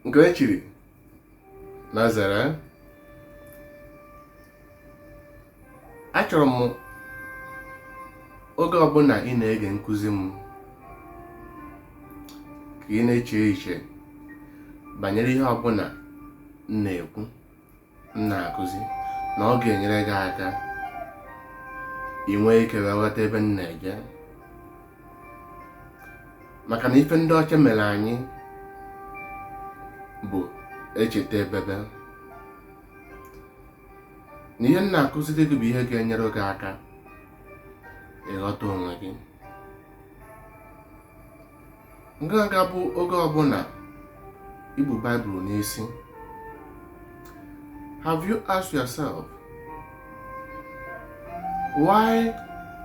Nke e chiri na zere, achọrọ m oge ọbụla ị na-ege nkụzi m ka ị na-eche echiche banyere ihe ọbụla m na-ekwu, m na-akụzi, na ọ ga-enyere gị aka i nwee ike wee ghọta ebe m na-eje, maka na ife ndị ọcha mere anyị bụ echeta ebebe na ihe m na-akụziri gị bụ ihe ga-enyere gị aka ịghọta onwe gị. Nke a ga-abụ oge ọbụla i bu Baịbụl n'isi. Have you asked yourself why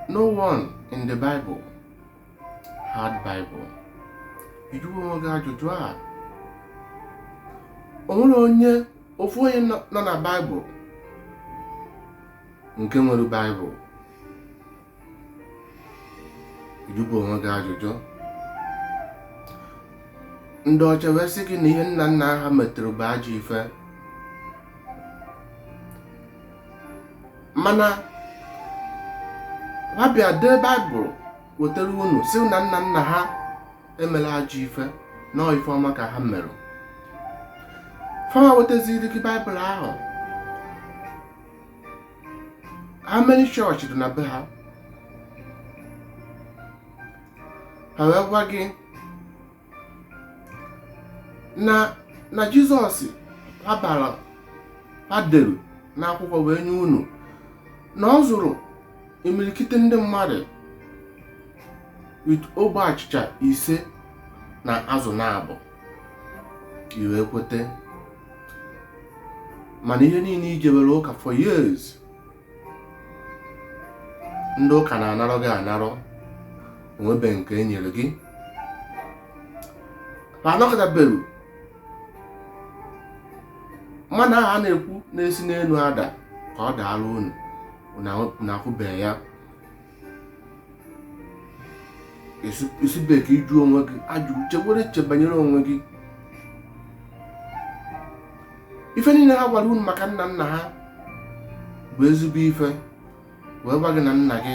no one in the Bible had Bible? Ị jụọ onwe gị ajụjụ a, o nwere onye, ofu onye nọ na Baịbụl nke nwere Baịbụl? Ị jụbụ onwe gị ajụjụ. Ndị ọcha wee sị gị na ihe nna nna ha metere bụ ajọ ife, mana ha bịa dee Baịbụl wetara unu, sị na nna nna ha emela ajọ ife, na ife ọma ka ha mere. Fa wetaziri gị Baịbụl ahụ, how many church dị na be ha? Ha wee gwa gị na Jizọs ha bara ha dere n'akwụkwọ wee nye unu na ọ zụrụ imirikiti ndị mmadụ with ogbe achịcha 5 na azụ naabọ. I wee kwete, mana ihe niile i jewere ụka for years, ndị ụka na-anarọ gị anarọ, o nwebe nke e nyere gị. Ha anọkọtabeghị mana a na-ekwu na-esi n'elu ada ka ọ daara unu, unu afụbeghị ya. Esibe ka ị jụọ onwe gị ajụjụ, chewere echiche banyere onwe gị. Ife niile ha gwara unu maka nna nna ha bụ ezigbo ife, wee gwa gị na nna gị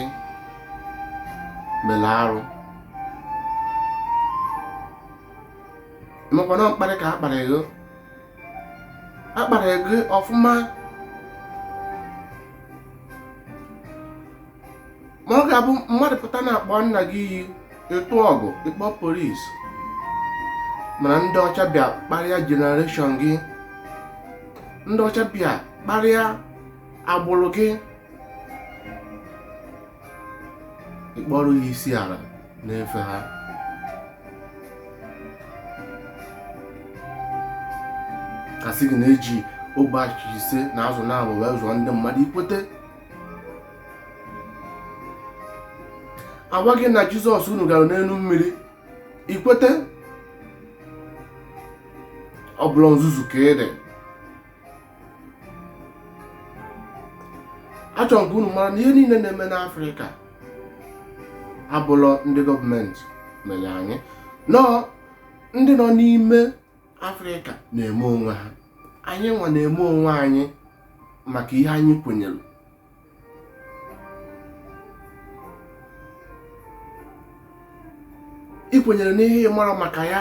mere arụ, makwa na mkparị ka a kparị gị, a kparị gị ọfụma. Ma ọ ga-abụ mmadụ pụta na-akpọ nna gị iyi, ị tụọ ọgụ, ị kpọọ polisi. Mana ndị ọcha bịa kparịa generation gị, ndị ọcha bịa kparịa agbụrụ gị, ị kpọrọ ha isi ala na-efe ha. A sị gị na-eji ogbe achịcha 5 na azụ naabọ wee zụọ ndị mmadụ, i kwete. A gwa gị na Jizọs unu gara n'elu mmiri, i kwete. Ọ bụrụ nzuzu ka ị dị. Achọrọ m ka unu mara na ihe niile na-eme n'Afrịka abụlọ ndị gọọmenti mere anyị, nọọ ndị nọ n'ime Afrịka na-eme onwe ha. Anyị nwa na-eme onwe anyị maka ihe anyị kwenyere. Ị kwenyere n'ihe ị mara maka ya.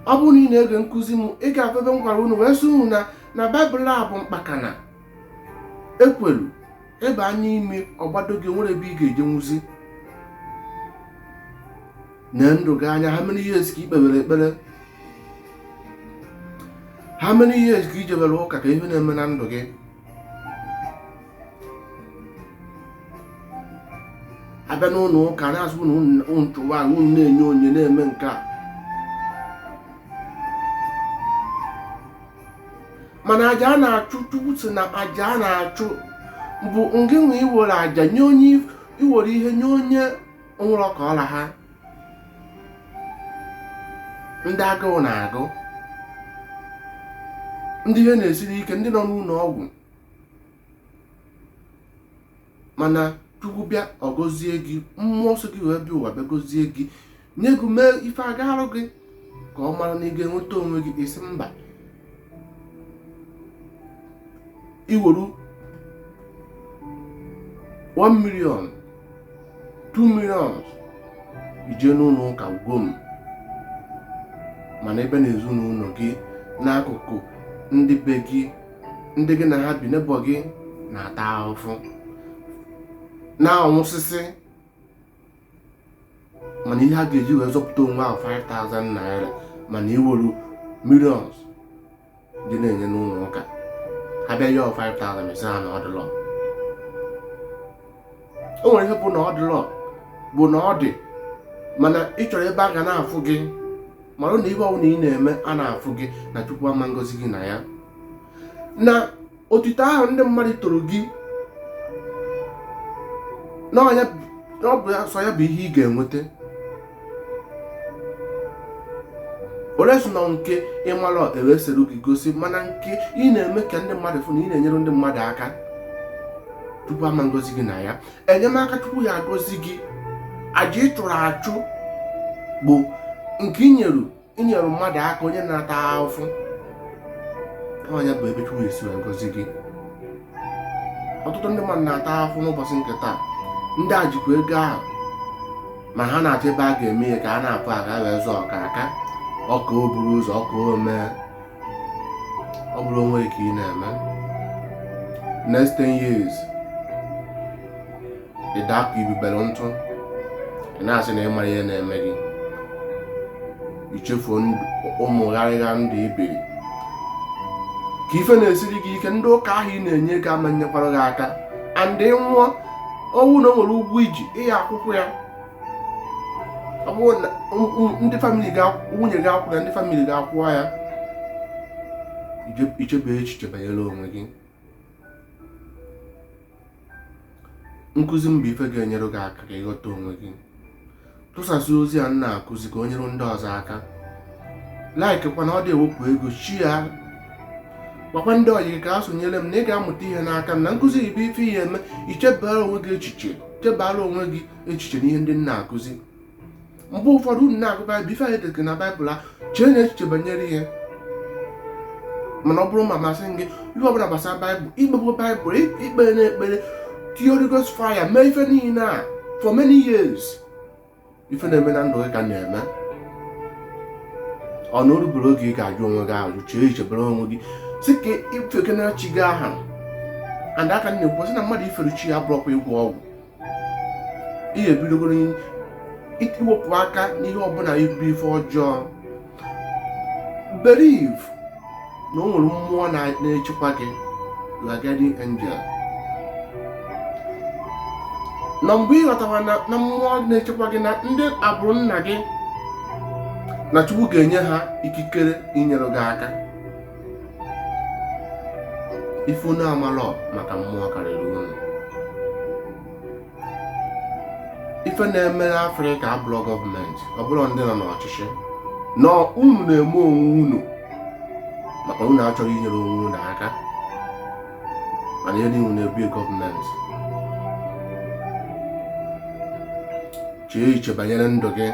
Ọ bụrụ na ị na-ege nkụzi m, ị ga-afụ ebe m gwara unu wee sị unu na Baịbụl a bụ mkpakana ekwelu ebe a n'ime ọgbado gị nwere ebe ị ga-ejenwuzi na ndụ gị anya. How many years ka i kpewere ekpere? How many years ka i jewere ụka ka ihe na-eme na ndụ gị? Abịa n'ụlọ ụka na-asị unu nchụwa, unu na-enye onye na-eme nke a, mana aja a na-achụ, Chukwu sị na aja a na-achụ bụ ngị nwe iwere aja nye onye, iwere ihe nye onye nwụrụ ka ọla ha, ndị agụụ na-agụ, ndị ihe na-esiri ike, ndị nọ n'ụlọ ọgwụ. Mana Chukwu bịa, ọ gọzie gị, mmụọ nsọ gị wee bịa ụwa bịa gọzie gị. Nye gị mee ife agarụ gị ka ọ mara na ị ga-enweta onwe gị. Ị sị mba, i weru 1 million, 2 millions i jee n'ụlọ ụka gwom, mana ebe na ezinụlọ gị, n'akụkụ ndị be gị, ndị gị na ha bi, neighbour gị na-ata ahụhụ na-anwụsịsị, mana ihe a ga-eji wee zọpụta onwe ahụ 5000 naira, mana i weru millions dị na-enye n'ụlọ ụka, ha bịa yọọ 5000, ị sị ha na ọ dịlọ. O nwere ihe bụ na ọ dịlọ bụ na ọ dị, mana ị chọrọ ebe a ga na-afụ gị. Mara na ihe ọbụla ị na-eme a na-afụ gị, na Chukwu ama ngozi gị na ya. Na otito ahụ ndị mmadụ toro gị na ọ bụ sọ ya bụ ihe ị ga-enweta. Ole so na nke ị mara ewesịrị gị gosi, mana nke ị na-eme ka ndị mmadụ fụ na ị na-enyere ndị mmadụ aka, Chukwu ama ngozi gị na ya. Enyemaka Chukwu ya agọzi gị, aja ị chụrụ achụ bụ nke i nyere mmadụ aka, onye na-ata ahụhụ, onye bụ ebe Chukwu esi wee gọzi gị. Ọtụtụ ndị mmadụ na-ata ahụhụ n'ụbọchị nke taa. Ndị a jikwa ego ahụ, ma ha na-achọ ebe a ga-eme ihe ka a na-apụ aga wee zụọ ọka aka ọka o buru ụzọ ọka o mee. Ọ bụrụ onwe ka ị na-eme, next 10 years ị daa ka ibibere ntụ, ị na-asị na ị mara ihe na-eme gị, i chefuo ụmụ gharịgha ndụ i biri ka ife na-esiri gị ike. Ndị ụka ahụ ị na-enye ego ama nyekwara gị aka, and ị nwụọ, ọnwụ na o nwere ụgwọ iji ị ya-akwụkwọ ya. Ọ bụrụ na ndị family gị, nwunye gị akwụrụ ya, ndị family gị akwụọ ya. I chebe echiche banyere onwe gị. Nkụzi m bụ ife ga-enyere gị aka ka ị ghọta onwe gị. Tụsasị ozi a m na-akụzi ka o nyere ndị ọzọ aka. Like kwa na ọ dị ewepụ ego share, gwakwa ndị ọyị gị ka ha sonyere m na ị ga-amụta ihe n'aka m na nkụzi bụ ife ihe eme i chebara onwe gị echiche, chebara onwe gị echiche n'ihe ndị m na-akụzi. Mgbe ụfọdụ unu na-agụ Baịbụl, ife anyị dere na Baịbụl a, chee na echiche banyere ihe. Mana ọ bụrụ ma masị gị ihe ọbụla gbasara Baịbụl, ikpegbo Baịbụl, ikpe na ekpere, tinye Holy Ghost fire, mee ife niile a for many years, ife na-eme na ndụ gị ka na-eme. Ọ na orubere oge ị ga-ajụ onwe gị ajụ, chee echiche banyere onwe gị, sị ka i fekena chi gị aha. And aka na-ekwu sị na mmadụ ifere chi ya abụrọkwa ịgwọ ọgwụ. Ị ga-ebidogoro iwepụ aka n'ihe ọbụla bụ ife ọjọọ. Believe na o nwere mmụọ na-echekwa gị, your guardian angel. Na mgbe ị ghọtara na mmụọ na-echekwa gị na ndị agbụrụ nna gị na Chukwu ga-enye ha ikikere inyere gị aka. Ife unu amalọ maka mmụọ karịrị unu. Ife na-eme n'Afrịka abụrọ gọọmenti, ọ bụrọ ndị nọ n'ọchịchị, na unu na-eme onwe unu, maka unu achọrọ inyere onwe unu aka, mana ihe niile na-ebu gọọmenti. Chee iche banyere ndụ gị,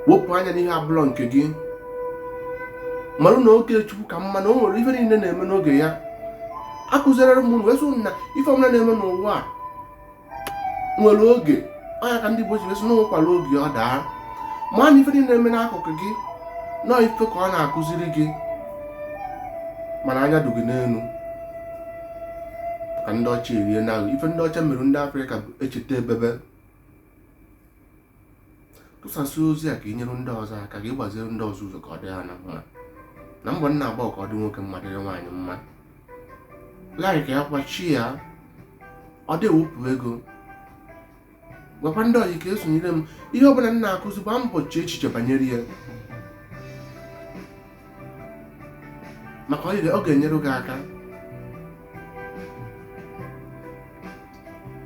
wepụ anya n'ihe abụrọ nke gị. Marụ na oge Chukwu ka mma, na o nwere ife niile na-eme n'oge ya. Akụziere m unu wee sị na ife ọbụla na-eme n'ụwa a nwere oge. Ọ nya ka ndị Igbo ji wee sị na ụkwara oge ọ daa. Ma na ife niile na-eme n'akụkụ gị nọọ ife ka ọ na-akụziri gị, mana anya dị gị n'elu ka ndị ọcha erie na ife ndị ọcha mere ndị Afrịka bụ echeta ebebe. Tụsasị ozi a ka ị nyere ndị ọzọ aka, ka ị gbaziere ndị ọzọ ụzọ ka ọ dị ha na mma. Na mbọ m na-agba ka ọ dị nwoke mma, dịrị nwaanyị mma. Like ya kwa, share, ọ dị ewepụ ego. Gwakwa ndị ọyị ka esonyere m. Ihe ọbụla m na-akụzi, gbaa mbọ chee echiche banyere ya, maka ọ ga-enyere gị aka.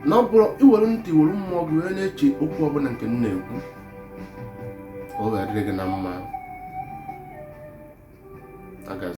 Na ọ bụrụ i were ntị were mmụọ gị wee na-eche okwu ọbụla nke m na-ekwu, ka ọ ga-adịrị gị na mma.